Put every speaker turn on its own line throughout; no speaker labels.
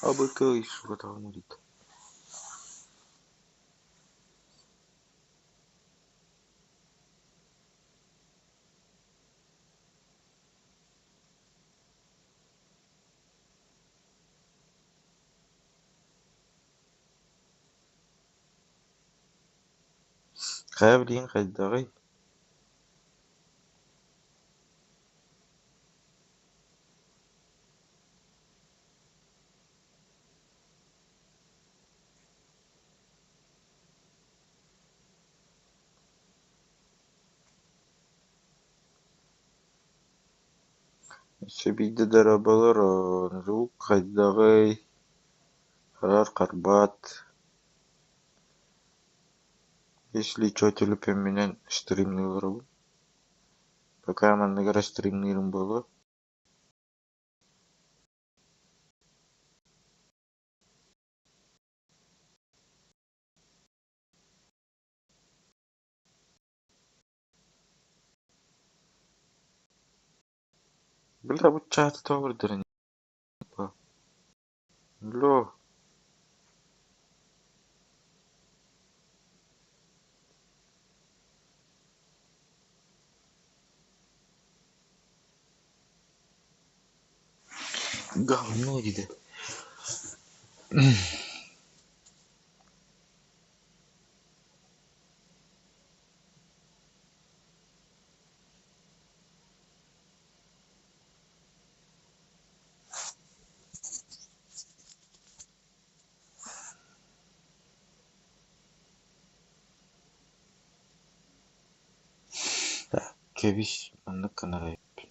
Абыкай, сука, атаҕым ыарыйда. Хайа билигин хайдаҕый? Өссө биирдэ дорооболорун, звук хайдаҕый? Харар харбаат. Если чё төлөпүөммүнэн стримныы олоробун. Пока манныгар стримныырым буолуо. Бля, бу чааты тоҕо көрдөрөн Алло. Говно диде. Так, кэбис, маннык гынар эбиппин.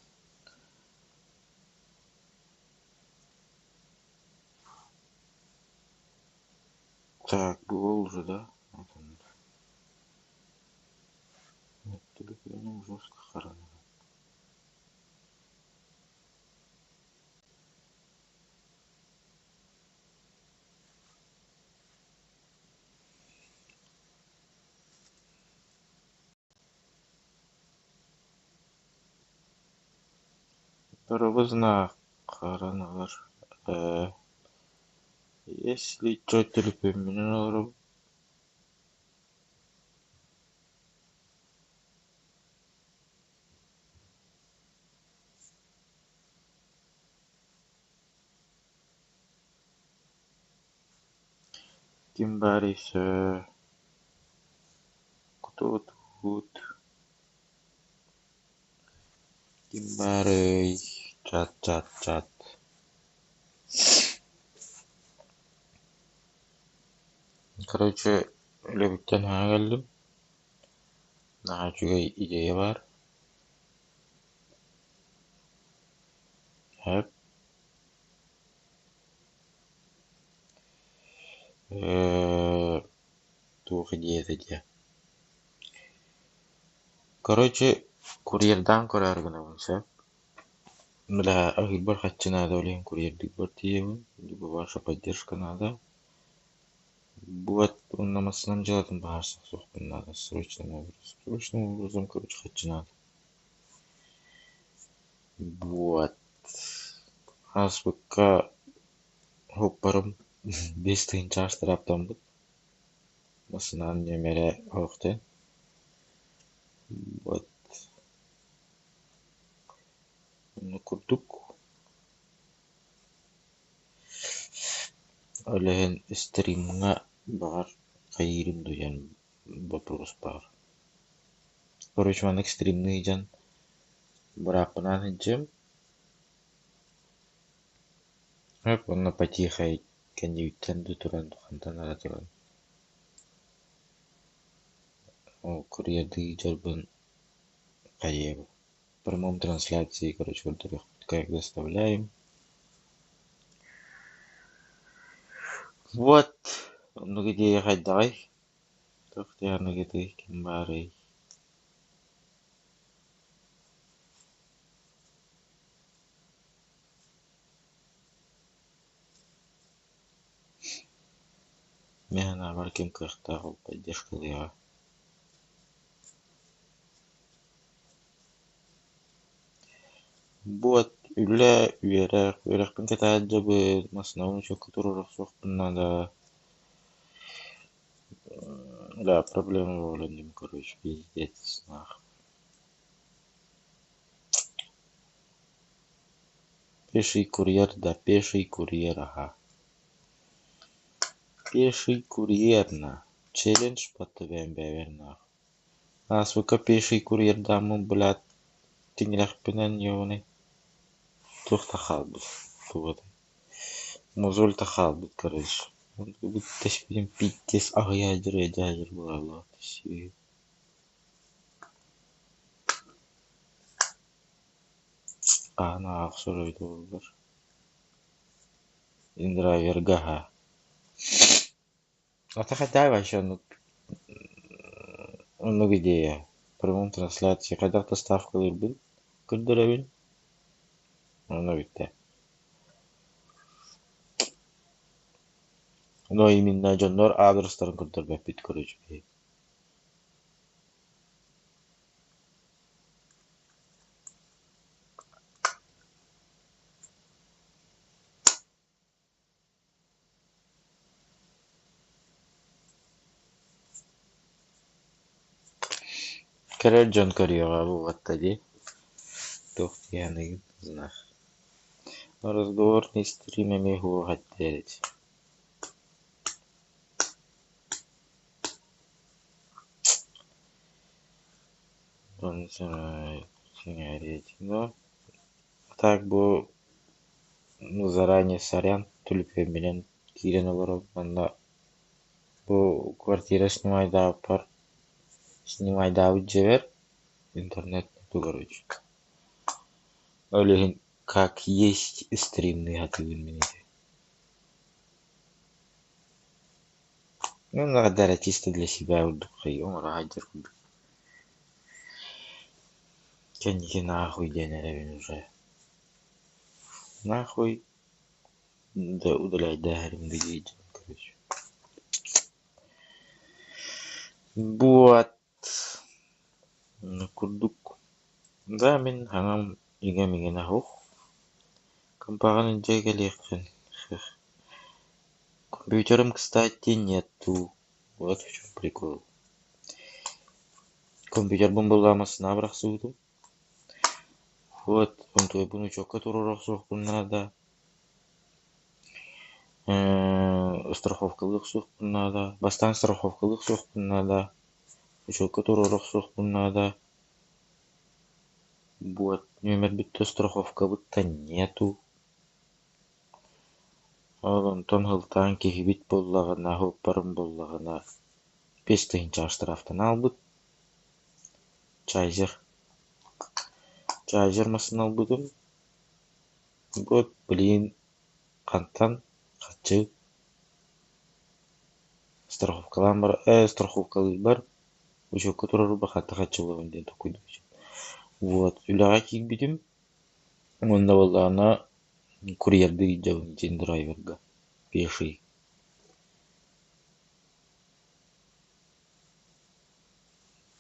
Так, был уже, да? Вот он. Төлөпүөнүм жестко хараҥа. Дорообо хараҥалар. Если чё төлөпүөммүнэн олоробун. Ким баар өссө Куту-тут. Ким баарый? Чат, чат, чат. Короче, үлэбиттэн аһа кэллим. Наһаа үчүгэй идея баар. Сөп. Туох идеята диэ. Короче, курьердаан көрөөрү гынабын сөп. Бля, аһыырбар харчы наада, ол иһин курьердыырбар тиийэбин, либо ваша поддержка надо. Вот уонна массыынам дьыалатын быһаарса охсуохпун наада срочным образом. Срочным образом, короче, харчы наада. Вот. Ааспыкка суоппарым 5 тыһыынча штрафтаммыт. Массыынам нүөмэрэ суох диэн. Вот. Оннук курдук. Ол иһин стримҥа баҕар хайыырым дуу диэн вопрос баар. Короче, маннык стримныы сылдьан бырааппынаан сылдьыам. Сөп уонна потихой кэннибиттэн да туран, хантан эрэ туран ол курьердыы сылдьарбын хайыабын. В прямом трансляции, короче, көрдөрүөхпүт, как доставляем. Вот, оннук идея хайдаҕый? Туох диэҕиний ким баарый? Мин санаабар ким кыахтаах ол поддержкалыаҕа. Вот. Үлэ, үөрэх, үөрэхпин кэтэһэ сылдьабын, массыынабын учуокка туруора охсуохпун наада. Да, проблема буолан короче, пиздец нахуй. Пеший курьер да, пеший курьер, ага. Пеший курьер на. Челлендж под бэйэм бэйэбэр нахуй. Ааспыкка пеший курьердааммын, блядь, тиҥилэхпинэн ёбаный туох да хаалбыт, туох этэй, мозоль да хаалбыт, короче. Тэспитим пиздец аҕыйах дьарыйа быһыылаах Хаһан ааҕа охсор эбитэ буоллар. Индрайверга аһаа. А то хотя вообще оннук оннук идея. Прямом трансляции хайдах доставкалыырбын көрдөрөбүн. Онно бүттэ. Но именно дьоннор аадырыстарын көрдөрбөппүт короче. Көрөр дьон көрүөҕэ буолбатта дии, туох диэххиний знах. Разговорный стрим эмиэ суох этэ Но так бу заранее сорян түлүпүөммүнэн киирэн олоробун уонна бу квартира снимайдаабыппар снимайдаабыт дьиэбэр интернет короче. Ол иһин как есть стримныы сатыыбын мин ити. Ну, эрэ чисто для себя курдук оҥоро сылдьар курдук. Кэнники нахуй диэн эрэбин уже. Нахуй да удаляйдаһарым короче. Вот. Курдук. Да, мин хаҥам иҥэ-миҥэнэ суох. Компаҕын илдьэ кэлиэххин. Компьютерым, кстати, нету. Вот в чем прикол. Компьютербын буллаҕа массыынаҕа бырахсыбытым. Вот, онтуйбун учуокка туруора охсуохпун наада. Страховкалыы охсуохпун наада. Бастаан страховкалыы охсуохпун наада. Учуокка туруора охсуохпун наада. Вот, нүөмэрбит да страховкабыт да нету. Ол онтон сылтаан киһибит буоллаҕына, суоппарым буоллаҕына 5 тыһыынчаҕа штрафтан аалбыт. Чайзер. Чайзер массыына ылбытым. Вот, блин, хантан харчы страховкалаан бар страховкалыырбар учуокка турарбар хантан харчы булабын диэн толкуйдуубун. Вот, үлэҕэ киирбитим уонна буоллаҕына курьердыы илдьэбин диэн драйверга пеший.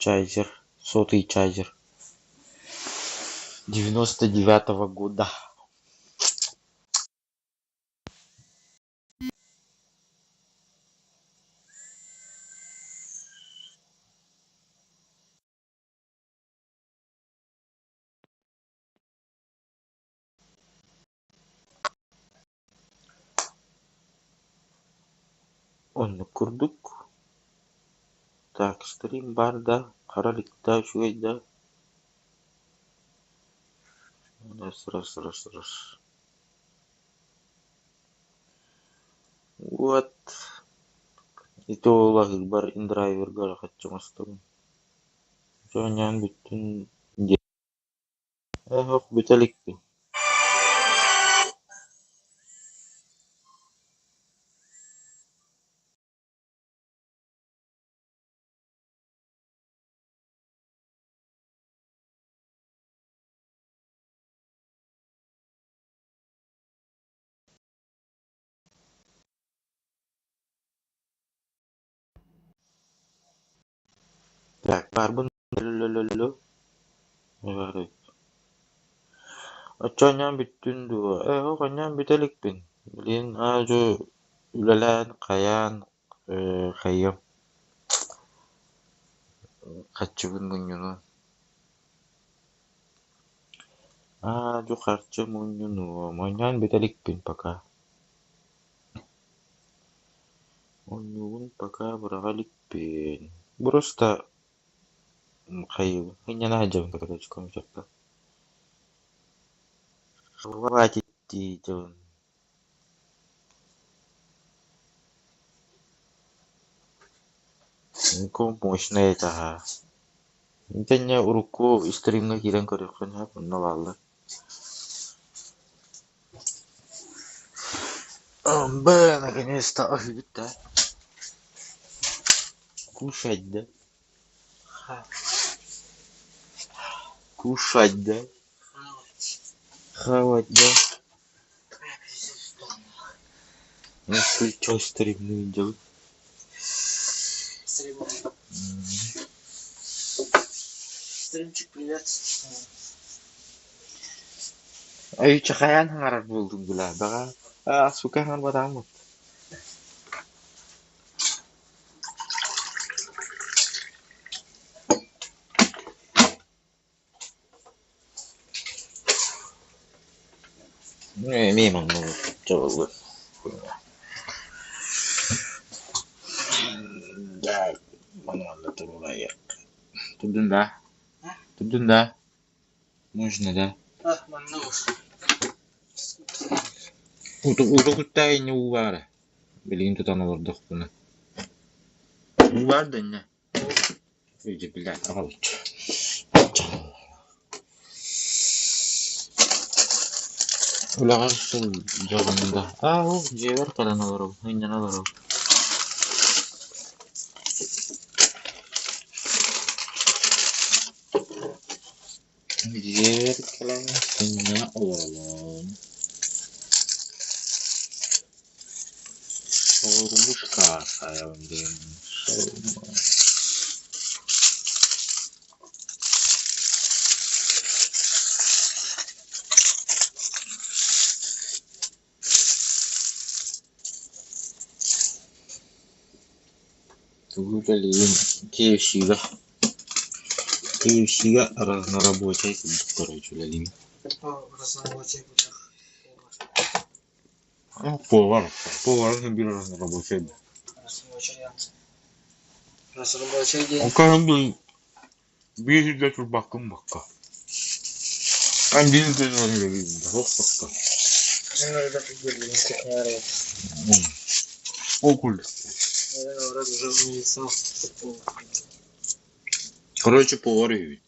Чайзер, сотый чайзер 99-го года. Оннук курдук. Так, стрим баар да, хара илик да, үчүгэй да. Раз, раз, раз, раз. Вот. И то улаһыырбар индрайверга хаччы оҥостобун. Дьэ оонньоон бүттүн диэн. Ээ, бүтэ иликпин. Так, баарбын. Оччо оонньоон бүттүн дуо? Ээ, оһох оонньоон бүтэ иликпин, билигин аа-дьуо үлэлээн, хайаан хайыам, харчыбын мунньунуом. Аа-дьуо харчы мунньунуом, оонньоон бүтэ иликпин пока. Оонньуубун пока быраҕа иликпин, просто хайыыбын, сынньана сылдьабын короче компьютерга. Хватит дии сылдьабын. Комп мощнай этэ аһаа. Итиннэ урукку стримҥэ киирэн көрүөххүн сөп, онно бааллар. Бэ, наконец-то аһыыбыт да? Кушать да? Кушать да? Хавать да? Ну ты чё стримный делать?
Стримчик, привет.
Ай, чахайан хаҥарар буоллуҥ бля, баҕа, аа, сука хаҥарбатаҕым Эмиэ маннык дьабыллы Да, манна туруорайыах. Турдун да? Турдун да? Можно, да? Уута куттаа инньэ уу баара. Билигин тутан олордохпуна. Уу баар да инньэ? Иди, блядь, аҕалчы. Үлэҕэр сылдьаҕын да? Аа, ол дьиэбэр кэлэн олоробун, сынньана олоробун. Дьиэбэр кэлэн сынньана олоробун. Шаурмушка аһаайабын диэн шаурма. Тугу үлэлиигин KFC-га KFC-га разнорабочай курдук короче үлэлиибин. Повар, повар биир разнорабочай
Разнорабочай диэн
Ол биир сиргэ турбаккын бакка. Эн биир сиргэ үлэлиигин суох бакка. Ол курдук. Короче, повар үһүбүт.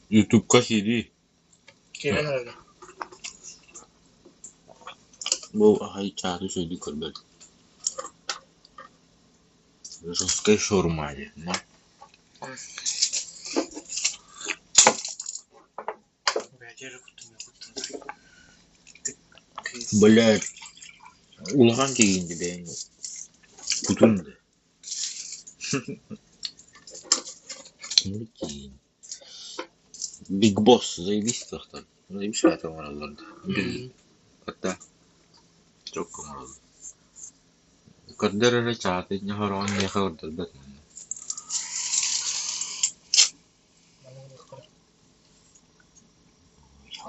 Ютубка киирии.
Киирэн эрэ.
Бу аһай чааты үчүгэйдик көрбөт. Жесткая шаурма диэн, да? Блядь, улахан киһиҥ бэйэҥ кутун да. Big Boss заебись тахтар. Заебись аата оҥороллор да. Хата чокко оҥороллор. Көрдөр эрэ чааты инньэ хороҕон миэхэ көрдөрбөт манна.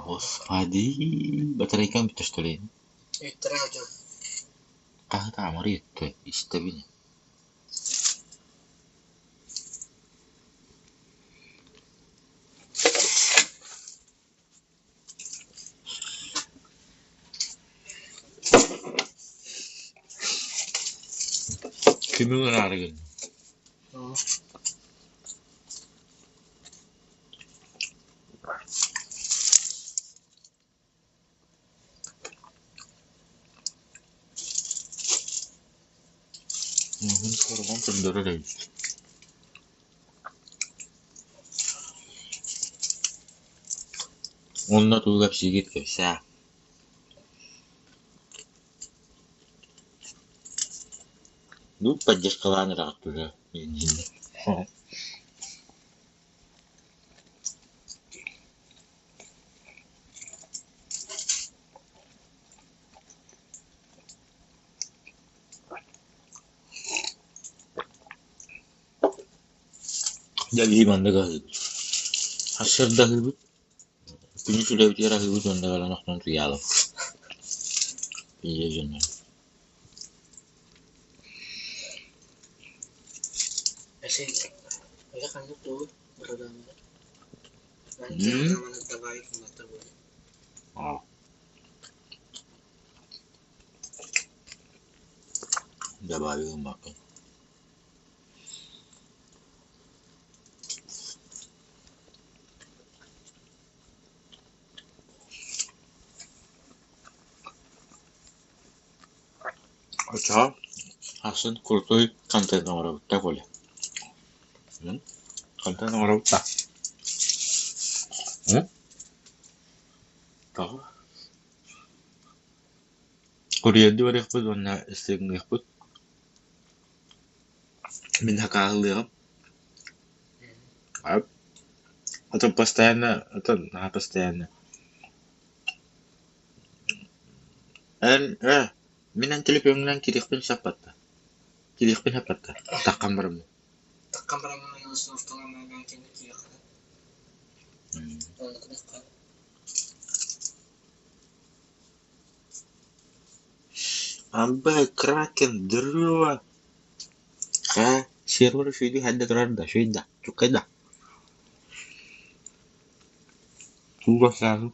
Господи, батарейкам бүттэ что ли? Хаһытаамары иттэ, истэбин. Кими ыҥыраары гынныҥ? Муһун сорҕон көрдөрөр эбит. Уонна тугу кэпсиигит кэпсээ. Ну, поддержкалаан ыраҕыт тура Дьэ биһи маннык аһыыбыт. Сарсыарда аһыыбыт, күнүс үлэбитигэр аһыыбыт уонна баран охтон утуйаалым. Ийэ дьоннор. Добавил гыммаккын. Оччоҕо ахсын крутой контент оҥоробут да Коля? Контент оҥоробут да? Тоҕо? Курьердыы барыахпыт уонна стримныахпыт. Мин хакааһылыаҕым. А то постоянно, это наһаа постоянно. Эн мин эн телефоҥҥунан киириэхпин саппатта. Киириэхпин саппатта. Таххан бараммын.
Таххан бараммын киириэххэ.
Амбай, Кракен, здорово! Ха, сервер үчүгэй хайда турар да, үчүгэй да, чуккай да. Туга сразу.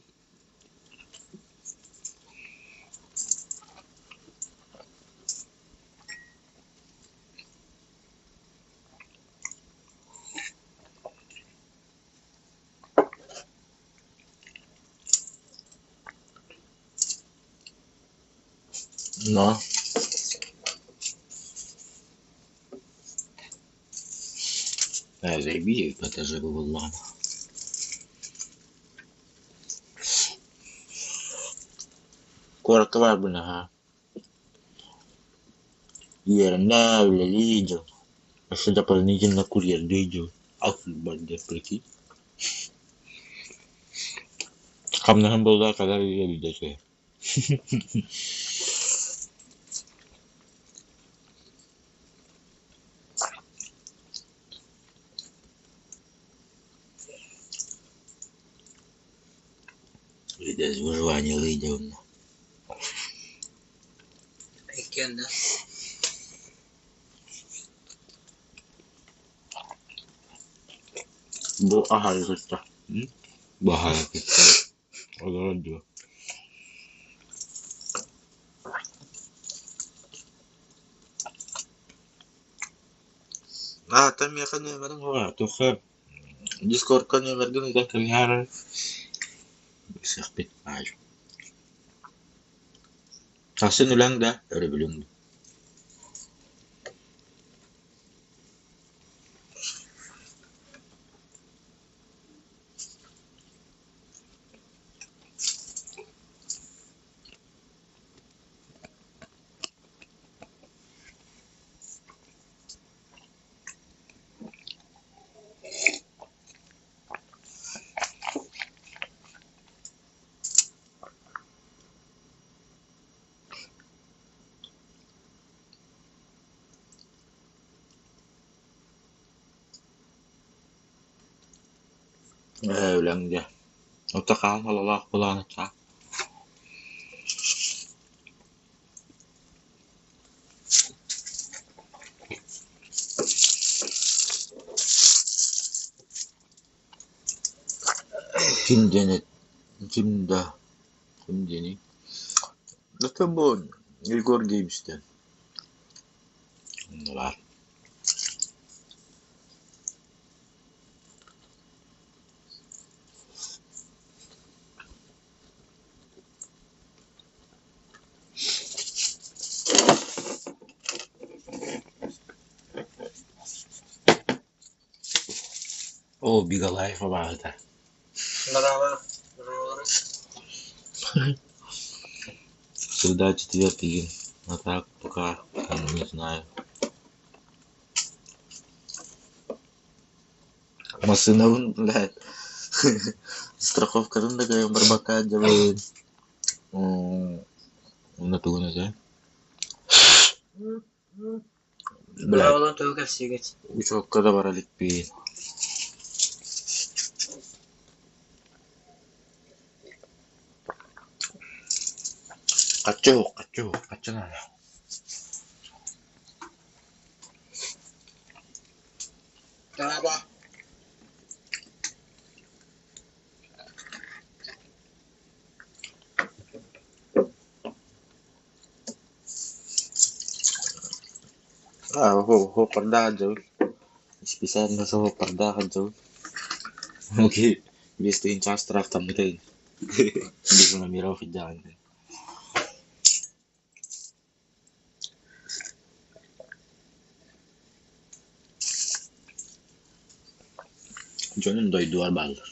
Но. Заебись, ПТЖ буоллаҕына. Куоракка баарбын аһаа. Үөрэнэ, үлэлии дьон. Өссө дополнительно курьердыы дьон. Ас бар диэн прикинь. Хамнаһым буоллар кэлэр үйэ биирдэ үчүгэй. Выживание выйдем.
Иккиэн да?
Бу аһары кытта. Бу аһары кытта. Олорор дуо? Аата миэхэ нүөмэрин уһуга туохха Дискордка нүөмэргин ыытан кэбиһээр Билсиэхпит аайы. Сарсын үлэҥ да, өрөбүлүҥ да Ээ, үлэҥ дьэ. Оттон хаһан сололоох буолаҕын Ким диэн ким да ким диэний Это бу Егор Геймстен баар. Оо, Бигалаев абааһыта.
Браво, браво.
Среда, четверг, игин. А так пока не знаю. Массыынабын, блядь, страховкатын да кыайан барбакка дьабын. Онно тугун этэ? Блядь,
Быраҕыллан тугу кэпсиигит?
учуокка да бара иликпин. Хаччы уһук, хаччы уһук, хаччы наада.
Таба.
А, суоппардаах дьабын. Специально суоппардаах дьабын. Окей, 5000 штрафтаммыта ин. Без номеров идеально. Дьонум дойдугар бааллар.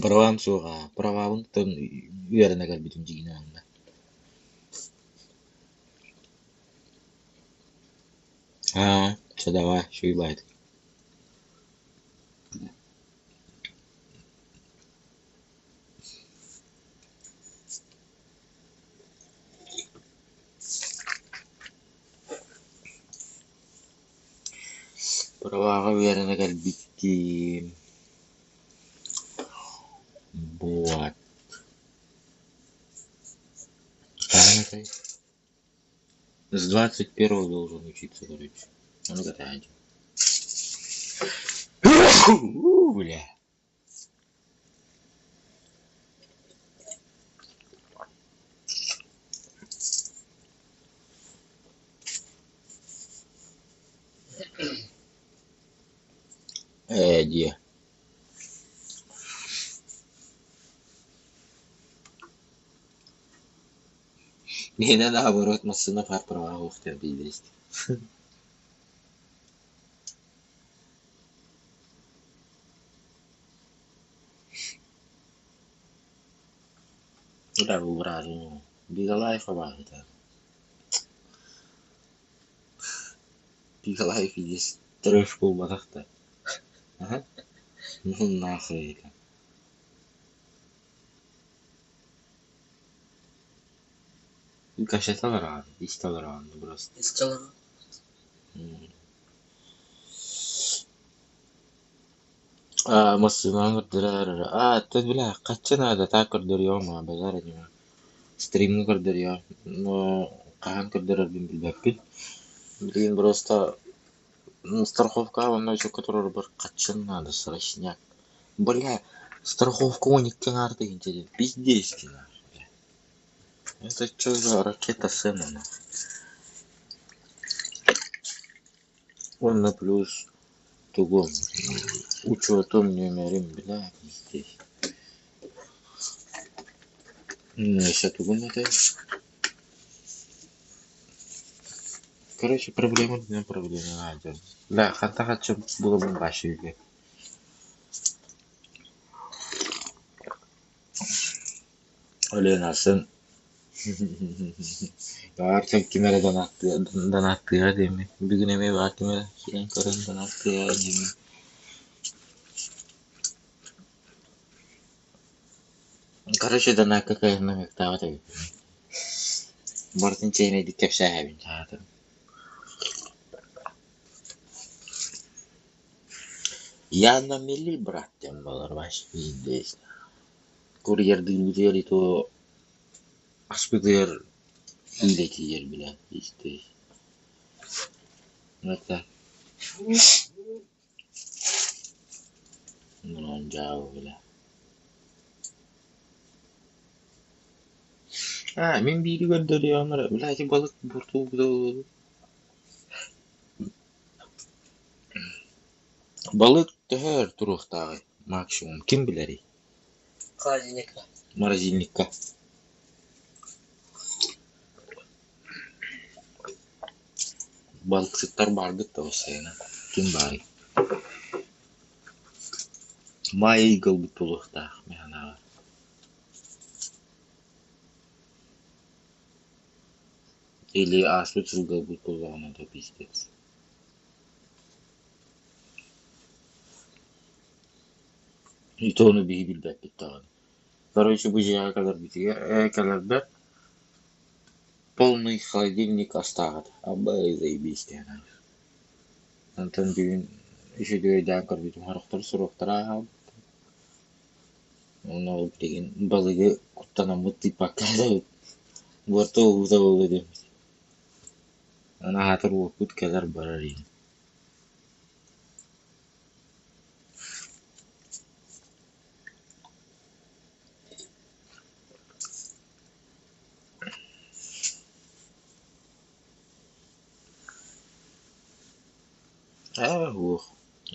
Правам суоҕа, правабын тон үөрэнэ кэлбитим дьиҥинэ онно. Аа, чэ давай, үчүгэй баайдык. Праваҕа үөрэнэ кэлбитим вот. Хаһан этэй? С 21-го должен учиться, короче. А ну катаете. Бля. Ээ, диэ. Миэнэ наоборот массыына баар праваҕа уохтар биирдэстик. Да, убрали. Бигалайф абааһыта. Бигалайф есть трэш буолбатах да. Аха. Ну нахуй это. Кассета рано, исталаран просто.
Исталаран.
А, массыынаны көрдөрөр. А, ты, бля, хаччы наада, так көрдөрүөм, а, базар анима. Стримҥэ көрдөрүөм, но хаһан көрдөрөрбүн билбэппин. Билигин просто страховка уонна учуокка турарбар хаччым наада срочняк. Бля, страховка 12 аҥаар тыһыынча диэн пиздец бля. Это чё за ракета цены нахуй? Уонна плюс тугум, учуотум нүөмэрим, бля, пиздец. Өссө тугум этэй? Короче, проблема диэн проблема наада. Бля, ханта хаччы булабын вообще Өлүөн Баар ким эрэ донаттыа диэммин. Бүгүн эмиэ баар ким эрэ киирэн көрөн донаттыа диэммин. Короче, донакка кыайан намыктаабат эбиппин. Барытын чэйнэйдик кэпсээһэбин саатым. Я на мели, брат, диэн буолар вообще пиздец. Курьердыырбытыгар и то аспытыгар иилэ тиийэр бля, пиздец. Это Мурун дьаабы бля. А, мин биири көрдөрүөм эрэ, бля, ити балык буртуу. Балык төһө өр туруохтааҕый, максимум ким билэрий?
Холодильникка.
Морозильникка. Балыксыттар бааргыт да сайына ким баарый? Маай ыйга ылбыт буолуохтаах мин санаабар. Или ааспыт сылга ылбыт буоллаҕына да пиздец. И то ону биһи билбэппит даҕаны. Короче, бу дьиэҕэ кэлэрбитигэр кэлэрбэр полный холодильник астаах этэ. Абай заебись диэн Онтон бүгүн үчүгэйдээн көрбүтүм сорохтор суруктара ааһабыт. Уонна ол билигин балыгы куттанаммыт тыыппакка эрэ буорта уута буолуо диэммит. Аны аһаатар уоппут кэлэр-барар иһин. Аа, уох,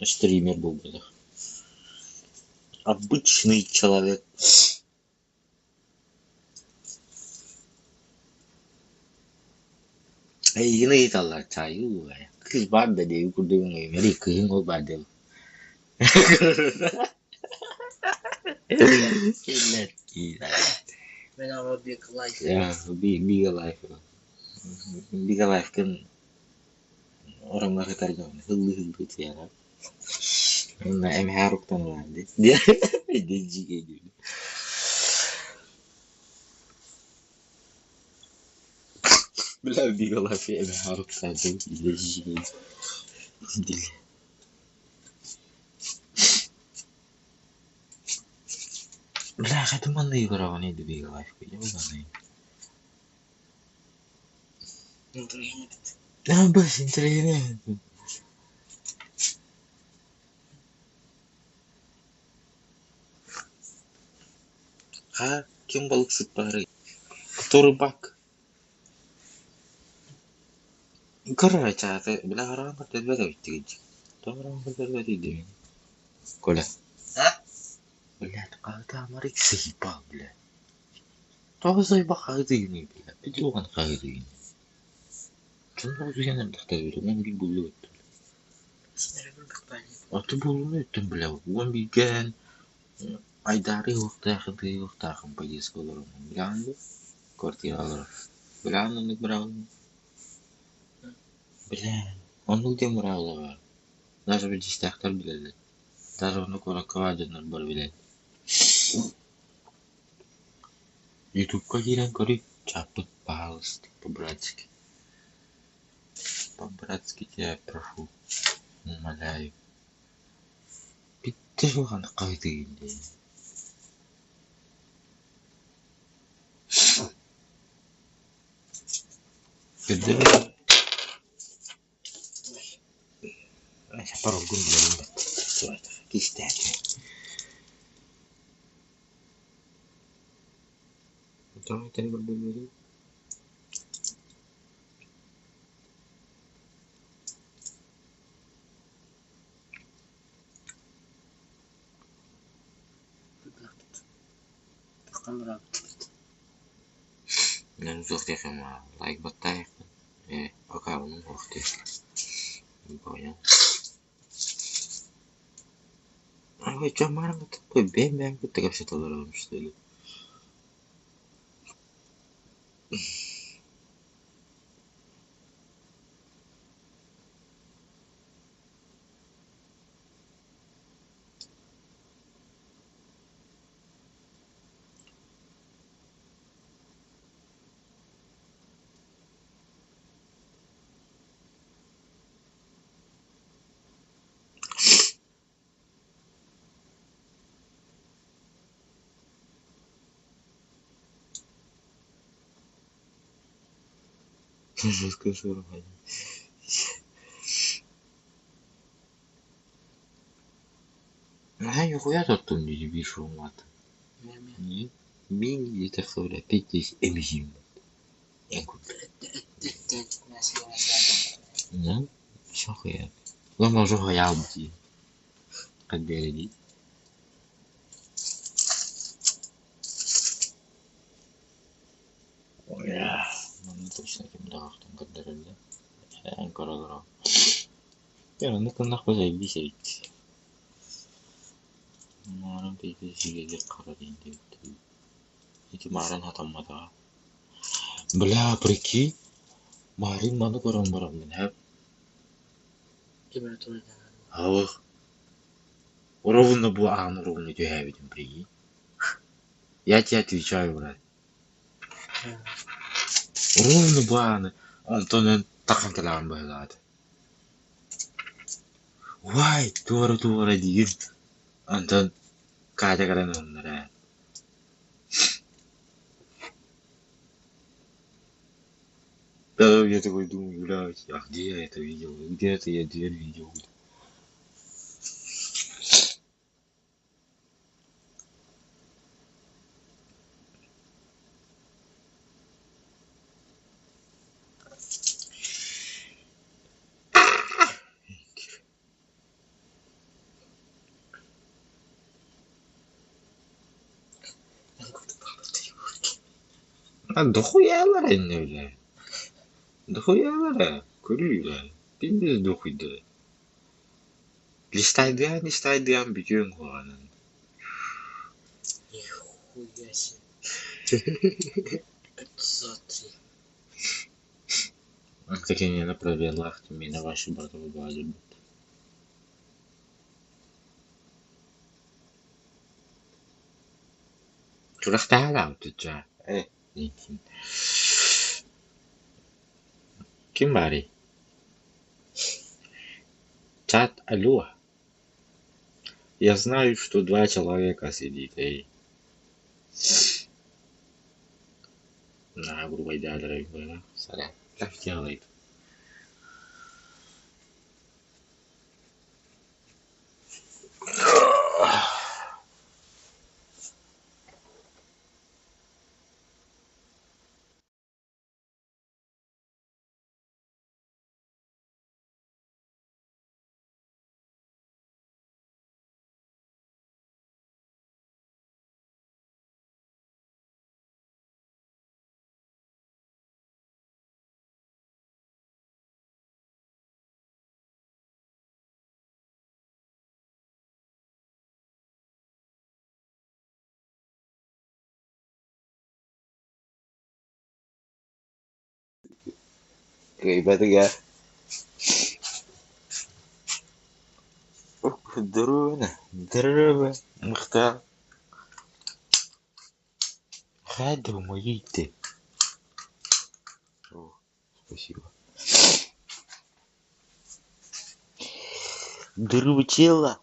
стример буолбатах. Обычный человек. Эйигин ыйыталлар чайыы кыыс баар да диэбит курдук ыҥырыы кыыһыҥ ол баар диэн
Мен ама Big Life.
Big Life. Big Life-кын ороҥҥо сытар дьон һыллыы-һыллыы утуйара. Уонна эмэһэ уруктаналаан дии. Дьиикэй Бля, Big Life эмэһэ уруктаан дьиикэй Бля, хата манна играҕын Big Life
Интеллигент.
Бас интеллигент. Ха, ким балыксыт баарый? Кто рыбак? Короче, бля, хараҕын көрдөрбөт эбиттигин. Тоҕо хараҕын көрдөрбөтүй диибин? Коля.
А?
Блядь, хаһыытаамарый заебал, блядь. Тоҕо заебал хаһыытыыгыный, блядь? Туган хаһыытыыгыный? Дьон утуйан эрдэхтэрэ 11 буолла Аты буолууну өттүн бля, 11-гэ айдаары уохтаах поездка олороммун билэҕин дуо? Квартираҕа олорор. Билэҕин оннук быраҕыллан? Бля, оннук диэн быраабыла баар. Даже билдьистээхтэр билэллэр. Даже онно куоракка баар дьоннор бары билэллэр. Ютубка киирэн көрүй, чааппыт, пожалуйста, по-братски. По-братски тебя прошу, умоляю. Бүттэ суоханы хаһыытыыгын дии. Көрдөрөр Паролгун билэбин баттат кистээтэ. Тоҕо этэн көрдөрбөтүм? Лайк баттаайахпын ээ аккаунум суох дии не понял. А вы чё такой бэйэм кытта кэпсэтэ олоробун что ли? Жестко шурмань. Наһаа ньухуйа тоттум дии биир шурмаата. Мин диэтэххэ 5000 эмиһим. Да? Все хуя. Главное, уже хуя дии. Хайдах Манна точно ким даҕахтан көрдөрөллөр. Эн көрө Оннук гыннахпа сэллии сэбит. Мааран киһитэ сигэйдик хара диэн диэбиттэр. Ити мааран хатамматаҕа. Бля, прикинь, маарыын маны көрөн бараммын һэ. Алых. Ровно бу аан ровно түһээбитим, прикинь. Я тебе отвечаю, брат. Ровно бу ааны онтон эн тахан кэлэҕин быһыылаата. Уай, туора-туора диир. Онтон Катя кэлэн уһуннар ээ. Да, я такой думаю, блядь, а где я это видел? Где это я дверь видел? А дохуя иннэ бля? Дохуялара, көрүүй бля, пиздец дохуйдара. Листайдыан, листайдыан бүтүөн куһаҕанын.
Нихуя себе. 503.
Катерина провела меня вашу братову базу. Сүрэхтээх ээ Ким баарый? Чат алло. Я знаю, что два человека сидит, эй. На, грубо Сорян. Как делает? Кыайбатыгар Здорово, здорово, махтал. Хайда умоите. О, спасибо. Здорово, тело.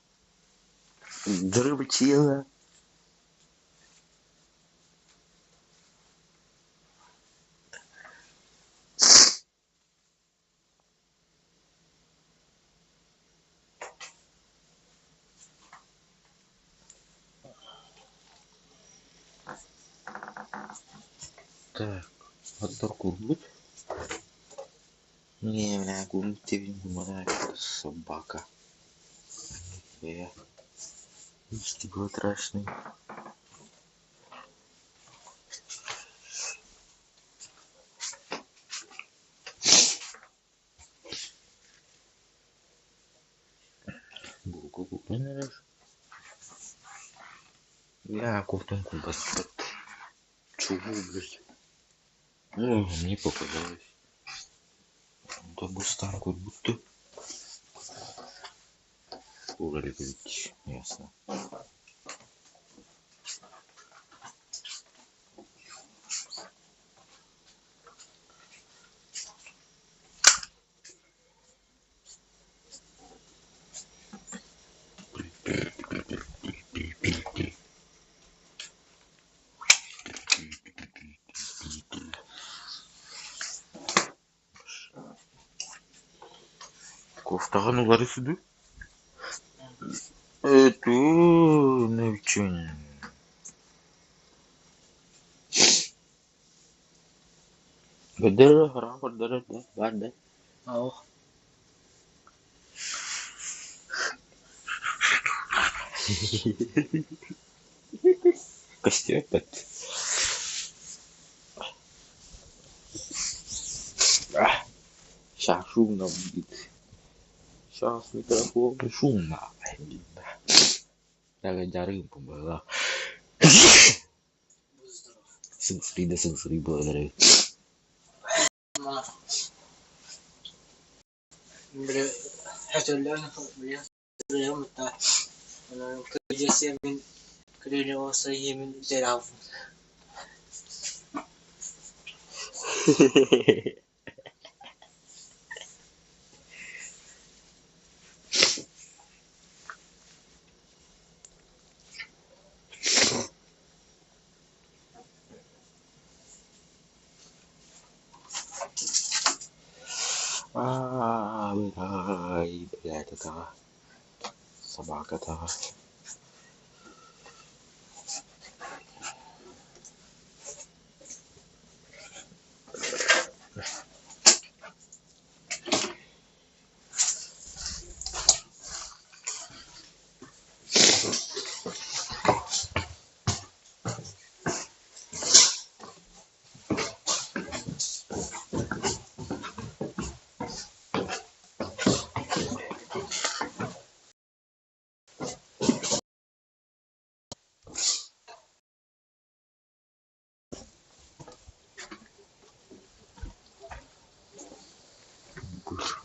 Здорово, тело. Так, оттор курбут. Не, бля, курбут тебе собака. Я. Стекло страшный. Булку купен Я кофтун кубас. Чего, блядь? Ну, мне показалось. Да бустан как будто. Ураликович, ясно. Кофтаҕын уларысыды? Эту нөчүн. Көрдөрөр, хараҕын көрдөрөр да, баар да.
Ох.
Көстүбэт. Сейчас шумно будет. Сейчас микрофон шумно. Дьарыгым была.
Будь здоров.
Сыҥсырый да сыҥсырый буолар эбит.
Били
Аа, бля, блядь, это собака-то.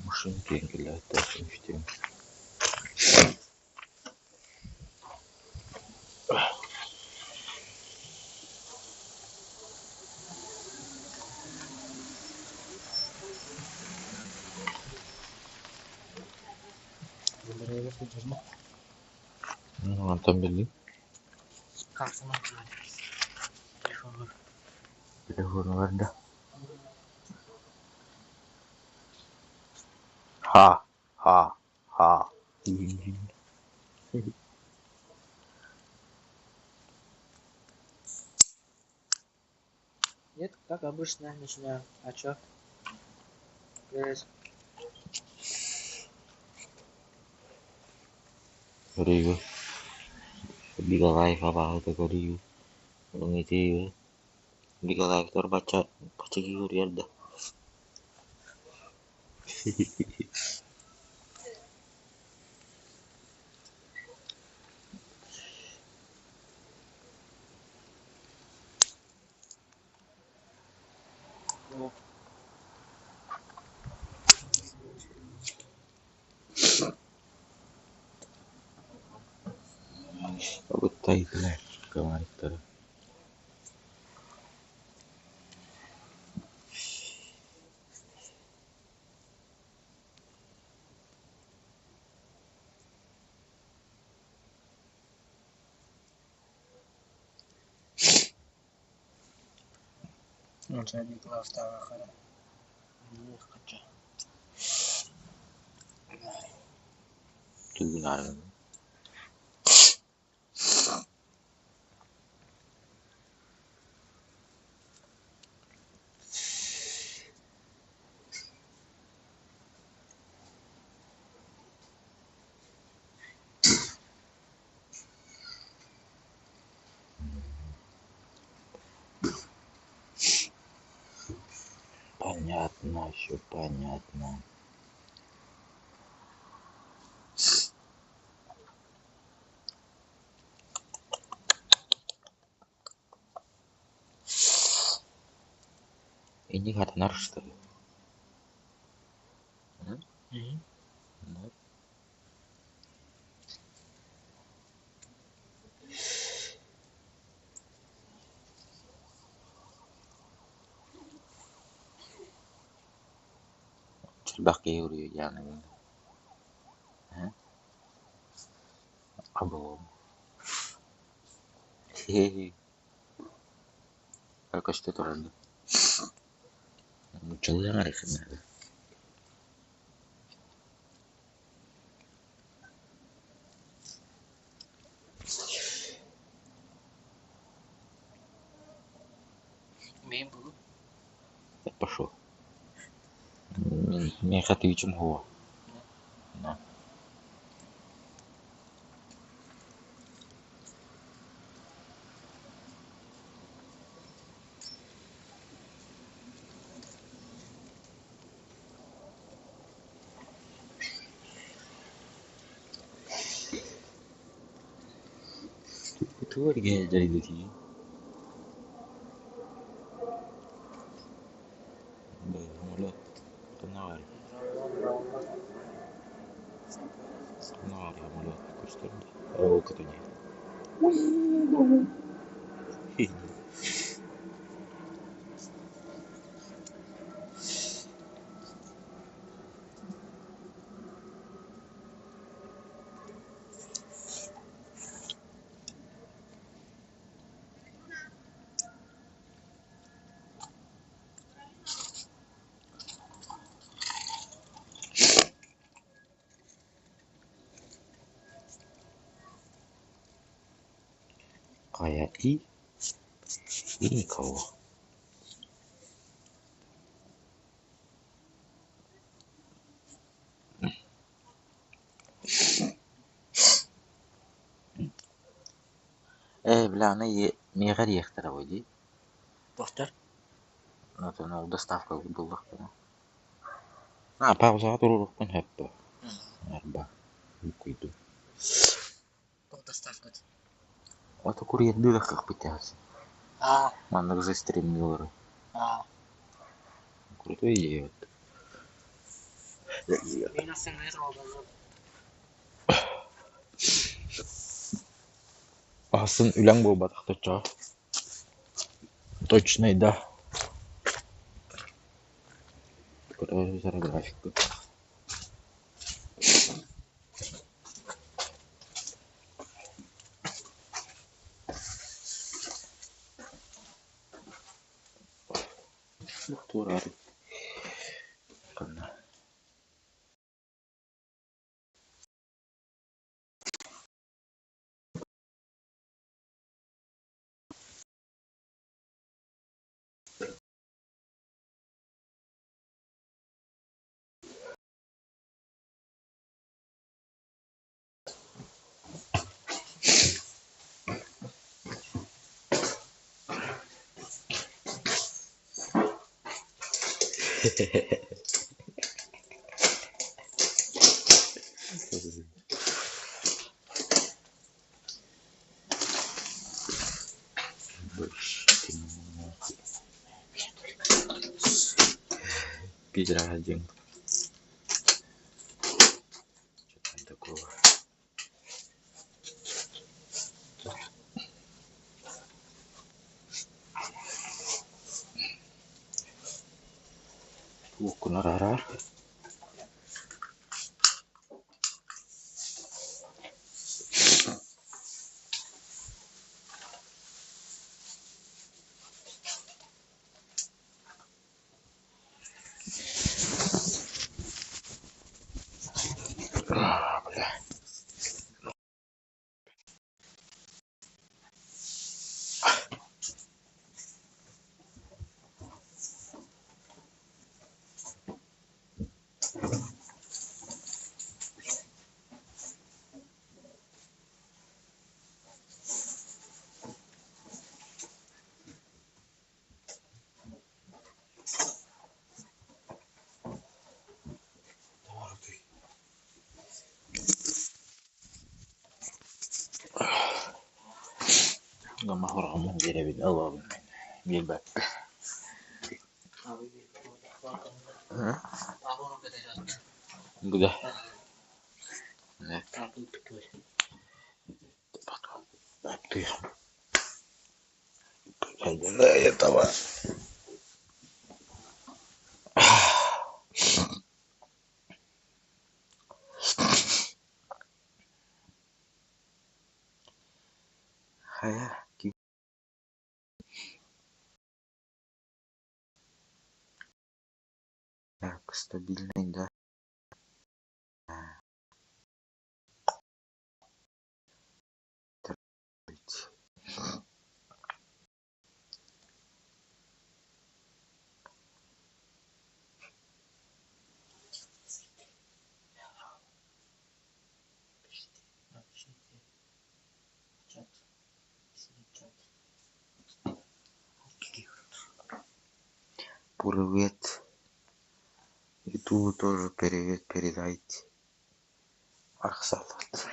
Машинки для. Ну, Антон Белли. Телефон да. Ха, ха, ха.
Нет, как обычно, начинаю. А чё? Привет.
Рыга. Бигалай хабаҕыта көрүү. Ити Бигалаевтар бачча бачча киһи да.
О,
Абыттайдылар кымарыктары. Тугунарын. Понятно, все понятно. Иди хатанар, что ли?
Мгм.
Да. Элбэх киһи уруйа Або. Көстө турар Нууччалыы аҥарыаххын
Имеем было.
Пошел. Миэхэ тыычым суох.
Да.
На. Тугу эргийэ дьарыйдытыый? Самолет ханна баарый? Ханна баарый самолет көстөр да? Оо, көтөн иһэр. Хайа и? И никого. Ээ, бля, аны миэхэ эрийиэхтэрэ буо дии.
Туохтар?
Оттон ол доставка буоллахпына. А, паузаҕа туруоруохпун сөп дуо? Арба, буккуйдум.
Туох доставката?
Ото курьердыы кыахпыт тахсар.
Аа,
Маннык застремнилары.
аа.
Крутой идея вот.
Мин остальные образом.
Асын үлэҥ буолбатах точчоҕо. Точнай да. Көрө графикка. Туораары. Ханна? Пидорас диэн. Что там такого? Уоккун араараар. А, бля. Гамма биэрэбин ылабын биэрбэппин. Буда. Этого. Хайа, так, стабильный, да. Привет. Ютубу тоже привет передайте. Архсалат.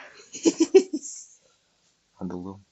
Абылым.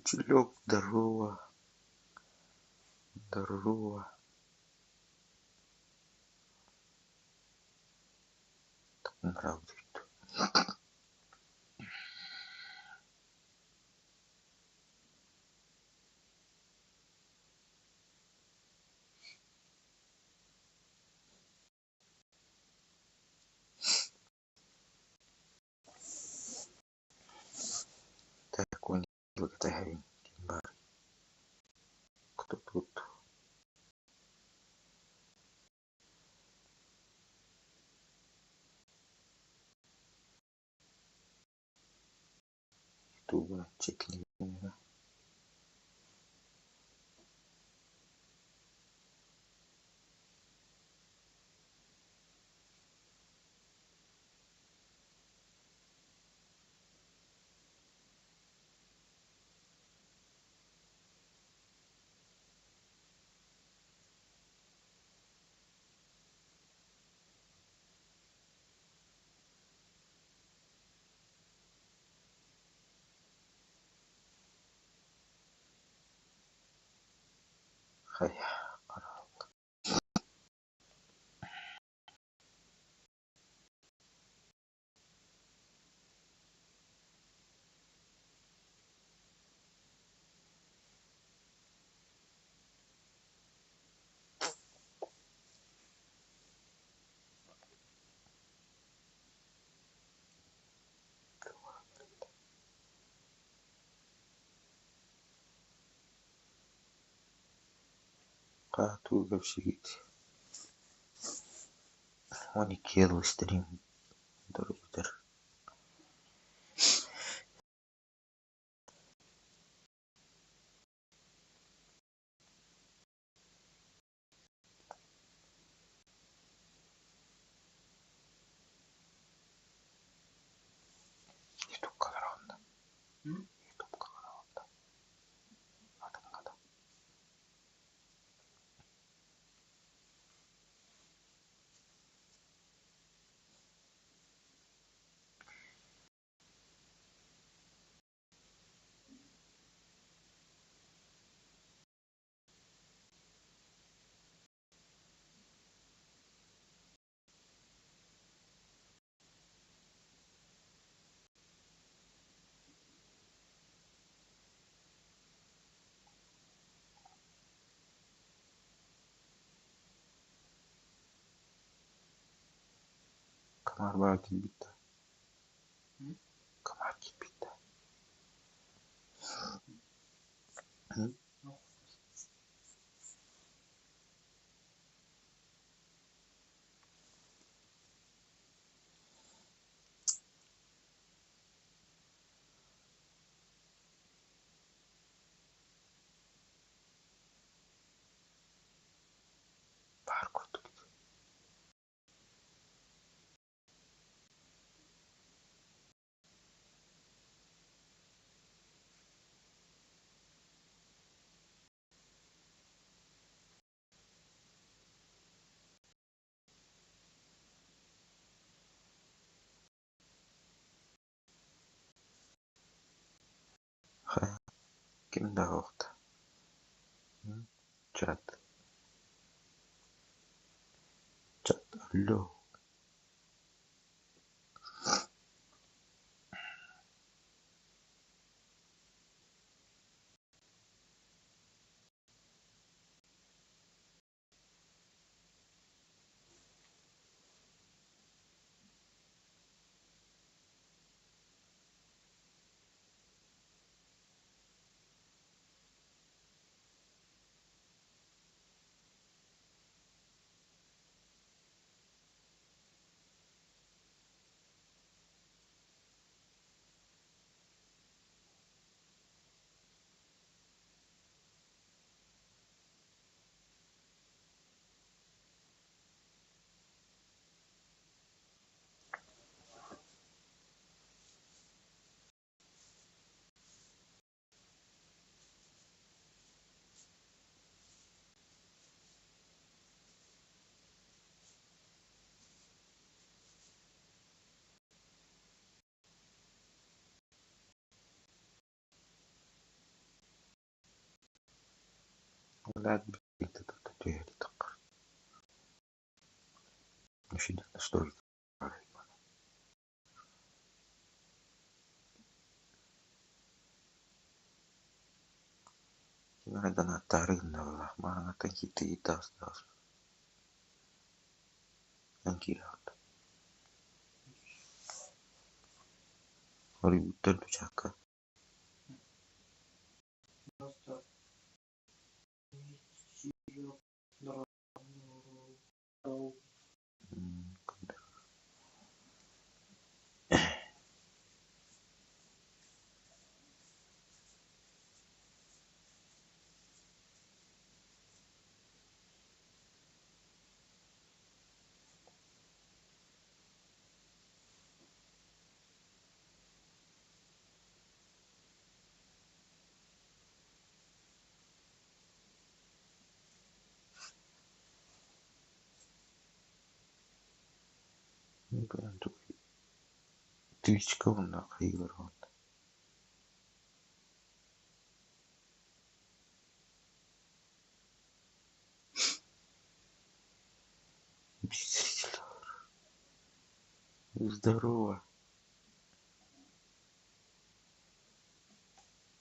Чүлүөк, здорово, здорово. Правда. Так, он ким баар? Кто тут? Ютуба чекни. Хайа, тугу кэпсиигит? 12 стрим бүтэр. Ютубка олороҕун да? Ютубка олороҕун да? Атыҥҥа да? Комар баар киирбит да? Комар киирбит да? Баар курдук. Хайа, ким да оҕото? Чат. Чат, алло. Ылаат билигин түһэртэххэ настройка Донаттаары гынна быһыылаах, маҥан киирдэ Хоруйбуттар дуу чаакка?
Просто
Твичка уонна хайыылар Здорово!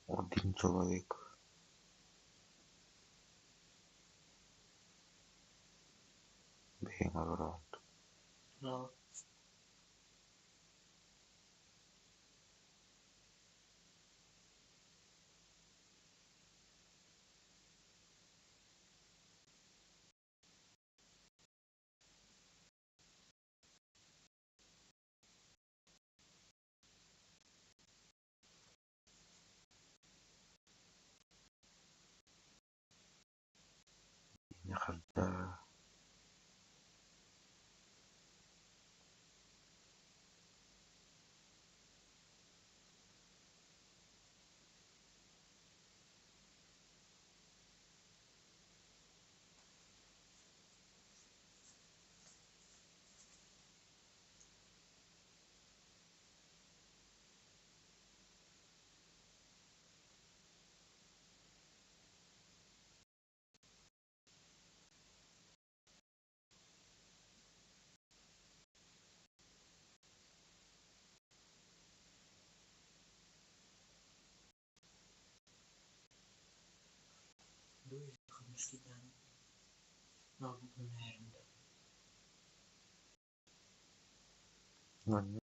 Один человек. Бэйэҥ олороҕун
Да.
Харда Манна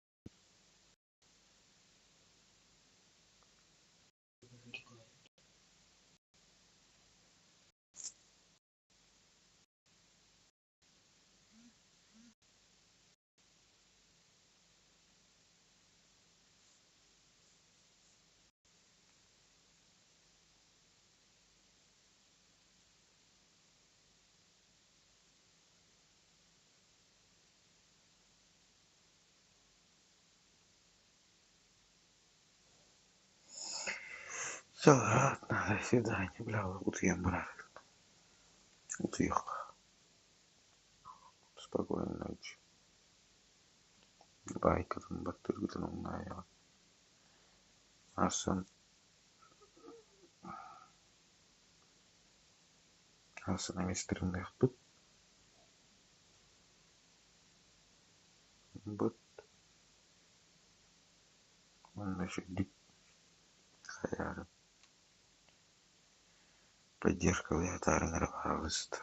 Все, ладно, до свидания, бля, утуйан барар. Утуйуохха. Спокойной ночи. Лайкатын баттыыргытын умнумаҥ. Асан Асан эмиэ стримныахпыт. Быт. Уонна үчүгэйдик хайаарын. Поддержкалыахтарын эрэ пожалуйста.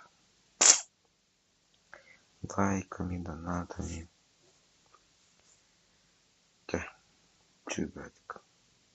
Лайками, донатами. Чэ, чугатик.